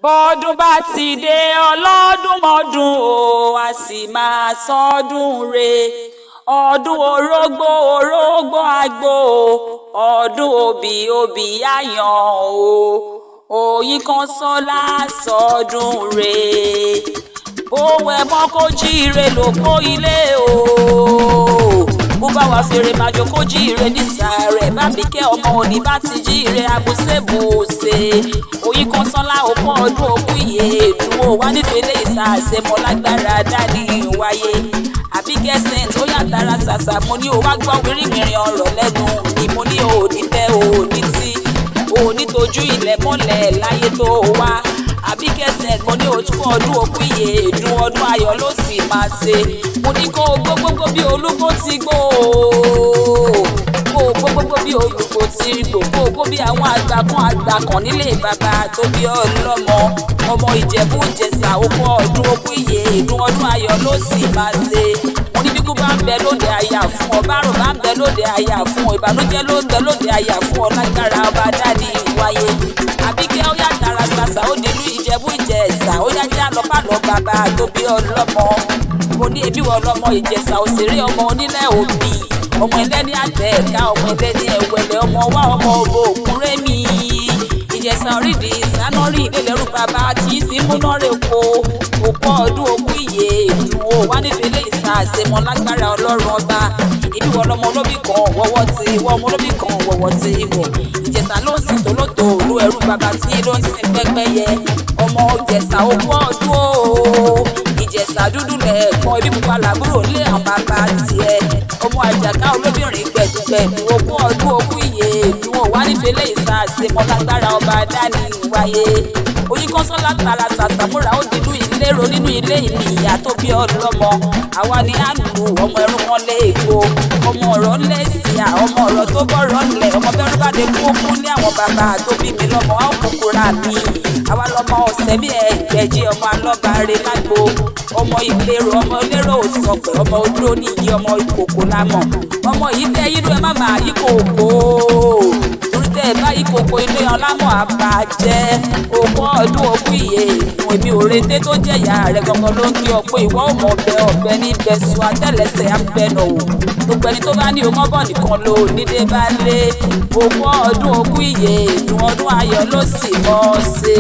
Bọ́dún bá ti dé, ọlọ́dún mọ́dún o, a sì máa sọdún re. Ọdún orógbó, orógbó àgbo o, ọdún obì, obì àyàn o. Oyinkanṣọ́lá sọdún re. Bówẹ̀ mọ́ kó jíire ló kó ilé o. Bó bá wà fèrè màjò kó jíire nísàárẹ̀. Bábíkẹ́ ọmọ òní bá ti jíire abùsẹ̀bùsẹ̀. Oyinkanṣọ́lá òkú ọdún òkú ìyè èdùn wá nífẹ̀ẹ́ ìsàsẹ̀mọ́ lágbára dání wáyé. Àbíkẹ́ Saint ó yà tara ṣàṣà, mo ní o wá gbọ́ wíríwìnrin ọ̀rọ̀ lẹ́nu mi, mo ní o ò ní tẹ́, o ò ní tí, o ò ní tójú ilẹ̀ mọ́lẹ̀ láyé tó wá. Àbíkẹ́ Saint, mo ní òtún ọdún òkú ìyè èdùn, ọdún ayọ̀ ló sì máa ṣe. Mo ní kó o gbó gbógbó bí olúgbó ti gbó o, kó o gbó gbógbó bí olùgbò ti gbò, kó o gbó bí àwọn àgbà kan àgbà kan nílé bàbá tó bí ọlọ́mọ. Ọmọ Ìjẹ̀bú Ìjẹ̀ṣà, òkú ọdún òkú ìyè èdùn, ọdún ayọ̀ ló sì máa ṣe. Mo ní bíkú bá ń bẹ lóde àyà fún ọ, bárùn bá ń bẹ lóde àyà fún ọ, ìbànújẹ́ ló ń bẹ lóde àyà fún ọ lágbára ọba dání wáyé. Àbíkẹ́ ó yà tara ṣàṣà, ó dìlú Ìjẹ̀bú Ìjẹ̀ṣà, ó yá já lọ bá lọ bàbá tó bí ọlọ́mọ. Mo ní ẹbí wọ ọlọ́mọ Ìjẹ̀ṣà òṣèré, ọmọ onílẹ̀ òbí, ọmọ ẹlẹ́ni àtẹ̀ká, ọmọ ẹlẹ́ni ẹ̀wẹ̀lẹ̀, ọmọ wa, ọmọ òbò òkúrẹ́mì. Ìjẹ̀ṣà orídìí ìsánárì ìlélẹ́rú bàbá tí í sí múná rè ko. Òkú ọdún òkú ìyè èdùn o wá nífẹ̀ẹ́ ìsàsẹ̀mọ́ lágbára ọlọ́run ọba. Ibi wọ lọmọ olóbì kan wọ́wọ́ ti wọ́, ọmọ olóbì kan wọ̀wọ́ ti wọ̀. Ìjẹ̀ṣà ló ń sìn tòlótò òlu, ẹrú bàbá tí ló ń sìn pẹ́pẹ́yẹ. Ọmọ Ìjẹ̀ṣà òkú ọdún o. Ìjẹ̀ṣà dúdú lẹ̀ẹ̀kan, ibi pupa làbúrò lé àwọn bàbá tiẹ̀. Ọmọ àjàká olóbìnrin gbẹ̀dùgbẹ̀dù, òkú ọdún òkú ìyè èdùn o wá nífẹ̀ẹ́ ìsàsẹ̀mọ́ lágbára ọba dání wáyé. Oyinkanṣọ́lá tara ṣàṣà múra, ó dìlú ìlérò nínú ilé ìní ìyá tó bí ọlọ́mọ. Àwa ni à ń lu ọmọ ẹrú kan lé ègbò, ọmọ ọ̀rọ̀ lẹ́sìá, ọmọ ọ̀rọ̀ tó bọ̀rọ̀ ńlẹ̀, ọmọ bẹ́rù bá dé kú kú ní àwọn bàbá tó bí mi lọ́mọ, a ó kúkú ra mi. Àwa lọmọ ọ̀sẹ̀ bí ẹgbẹ̀jì, ọmọ alọ́bàárẹ̀ lágbo, ọmọ ìlérò, ọmọ elérò òsọpẹ̀, ọmọ ojú oníyì, ọmọ ìkòkò lámọ̀. Ọmọ yìí tẹ́ yídú ẹ má máa yí kòkó, torí tẹ́ ẹ bá yí kòkó ilé ọlámọ̀ àbàjẹ́. Òkú ọdún òkú ìyè èdùn, èmi ò retí tó jẹ́ ìyá rẹ̀ gangan ló ń kí ọ pé ìwọ ò mọ̀ ọbẹ̀ ọbẹ̀ ní bẹ̀sùn àtẹ̀lẹsẹ̀ abẹnà wò. Gbogbo ẹni tó bá ní omọ́bọ̀ nìkan ló nídé bá lé. Òkú ọdún òkú ìyè èdùn, ọdún ayọ̀ ló sì mọ́ ṣe.